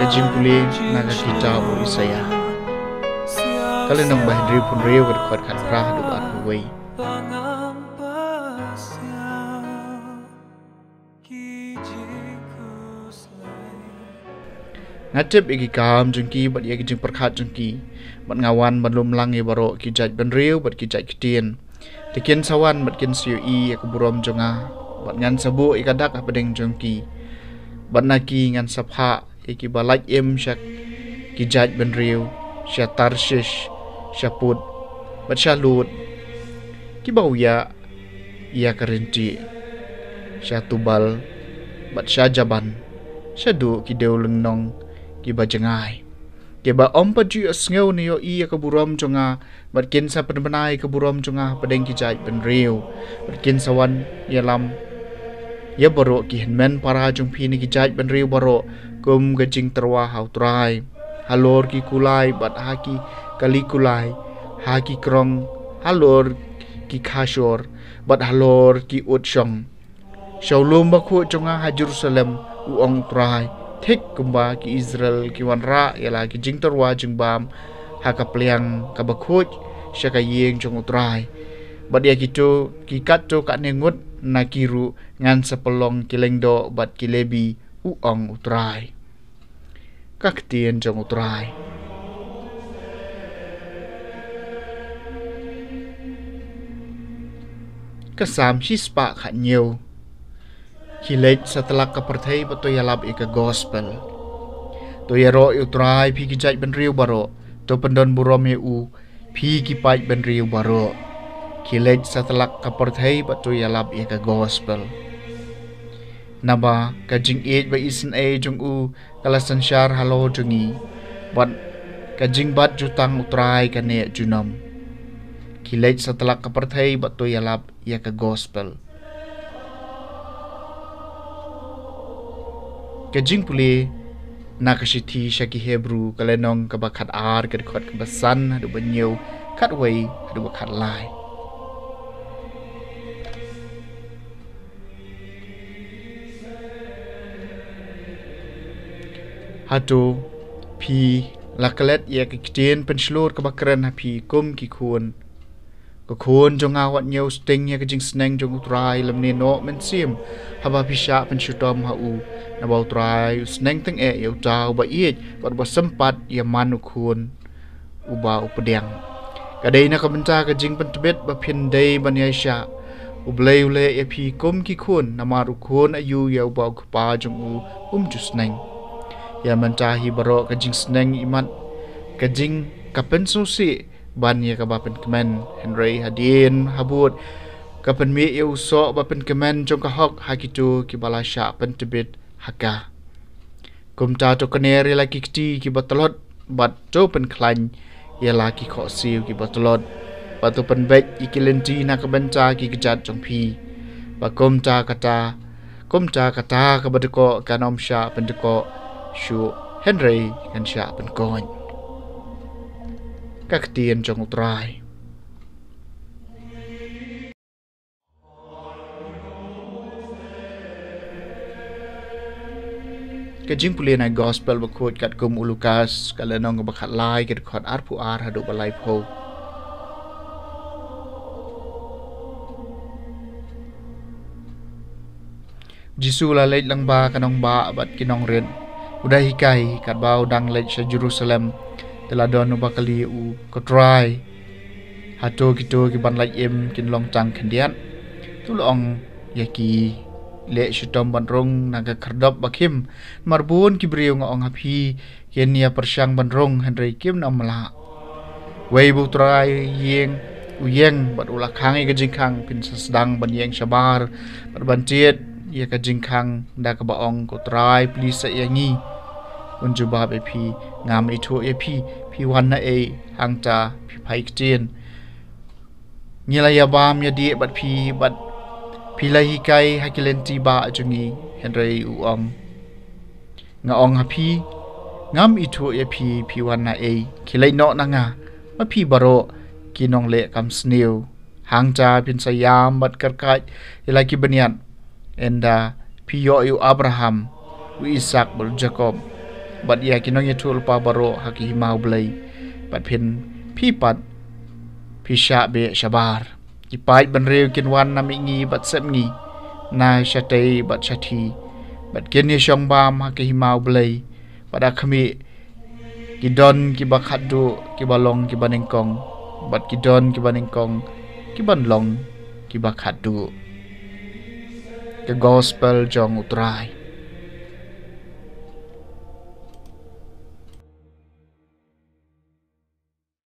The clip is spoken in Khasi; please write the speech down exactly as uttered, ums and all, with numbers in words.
Jingpule na ka kitab u Isaïah. Ka lynnong ba hynriewphew hynriew, ka dkhot khatphra haduh arphew wei. Nga tip ïa ki kam jong ki bad ïa ki jingpyrkhat jong ki, bad nga wan ban lum lang ïa baroh ki jaitbynriew bad ki jait ktien. Te kin sa wan bad kin sa ïohi ïa ka burom jong nga, bad ngan sa buh ïa ka dak hapdeng jong ki. Bad na ki ngan sa phah ïa ki ba lait im sha ki jaitbynriew, sha Tarshish, sha Put, bad sha Lud, ki ba wiah ïa ka ryntieh, sha Tubal, bad sha Jaban, shaduh ki dewlynnong ki ba jngai. Ki ba ym pat ju ïohsngew ne ïohi ïa ka burom jong nga, bad kin sa pynbna ïa ka burom jong nga hapdeng ki jaitbynriew, bad kin sa wan ïalam ïa baroh ki hynmen para jong phi na ki jaitbynriew baroh, kum ka jingtyrwa ha U Trai, halor ki kulai bad ha ki kali kulai, ha ki krong, halor ki khashor, bad halor ki ut shong. Sha u lum bakhuid jong nga ha Jerusalem, u ong U Trai, thik kumba ki Israel ki wanrah ïa la ki jingtyrwa jingbam ha ka pliang ka bakhuid sha ka ïing jong U Trai. Bad ïa kito ki katto katne ngut na ki ruh ngan sa pynlong ki lyngdoh bad ki lebi, u ong U Trai. Ka ktien jong U Trai. Ka Salm shispah khatñiew. Khie leit satlak ka pyrthei bad to ïalap ïa ka gospel. To ïaroh ïa U Trai phi ki jaitbynriew baroh, to pyndon burom ïa u phi ki paidbynriew baroh. Khie leit satlak ka pyrthei bad to ïalap ïa ka gospel. Naba ka jingïeit ba isynei jong u ka la synshar halor jong ngi, bad ka jingbat jutang U Trai ka neh junom. Khie leit satlak ka pyrthei bad to ïalap ïa ka gospel. Ka jingpule na ka shithi sha ki Hebru, ka lynnong kaba khatar, ka dkhot kaba san haduh ba hynñiew, khatwei haduh ba khatlai. Hato phi la klet ïa ka ktien pynshlur kaba kren ha phi kum ki khun? Ko khun jong nga, wat ñiew sting ïa ka jingsneng jong U Trai lymne noh mynsiem haba phi shah pynshitom ha u. Naba U Trai u sneng tyngeh ïa uta uba ïeit bad uba sympat ïa man u khun uba u pdiang. Ka dei na ka bynta ka jingpyntbit ba phin dei ban ïaishah. U Blei u leh ïa phi kum ki khun, namar u khun aïu ïa uba u kpa jong u um ju sneng? Ïa mynta hi baroh ka jingsneng imat ka jing ka pynsngewsih ban ïa kaba pynkmen, hynrei hadien habud ka pynmih ïa u soh ba pynkmen jong ka hok ha kito kiba la shah pyntbit ha ka. Kumta to kner ïa la ki kti kiba tlot, bad to pynkhlaiñ ïa la ki khohsiew kiba tlot, bad to pynbeit ïa ki lynti na ka bynta ki kjat jong phi. Ba kumta kata, kumta kata kaba dkoh kan ym shah pyndkoh shuh, hynrei kan shah pynkoit. Ka ktien jong U Trai. Ka jingpule na gospel bakhuid katkum u Lukas, ka lynnong ba khatlai, ka dkhot arphew ar haduh ba laiphew. Jisu la leit lyngba ka nongbah bad ki nongrit, u da hikai. Katba u dang leit sha Jerusalem, te la don uba kylli u, Ko Trai, hato kito kiban lait im kin long tang khyndiat? To la ong ïa ki, Leh shitom ban rung na ka khyrdop ba khim, namar bun ki briew, nga ong ha phi, kin ïa pyrshang ban rung, hynrei kim nym lah. Wei ba U Trai ïeng, u ïeng bad u la khang ïa ka jingkhang, phin sa sdang ban ïeng shabar bad ban tied ïa ka jingkhang da kaba ong, Ko Trai, plie sa ïa ngi. Un jubab ïa phi, Ngam ithuh ïa phi, phi wan na ei? Hangta phi phai ktien. Ngi la ïa bam ïa dih bad phi, bad phi la hikai ha ki lynti bah jong ngi. Hynrei u ong, Nga ong ha phi, ngam ithuh ïa phi, phi wan na ei. Khie leit noh na nga, ma phi baroh ki nongleh kam sniew. Hangta phin sa ïam bad kyrkhat ïa la ki bniat, ynda phi ïoh ïa u Abraham, u Isaak bad u Jakob bad ïa ki nongïathuhlypa baroh ha ka hima U Blei. Bad phin, phi pat, phi shah beh shabar. Ki paid bynriew kin wan na mihngi bad sepngi, na shatei bad shathie, bad kin ïashong bam ha ka hima U Blei. Bad ha khmih, ki don kiba khatduh kiba long kiba nyngkong, bad ki don kiba nyngkong kiban long kiba khatduh. Ka Gospel jong U Trai.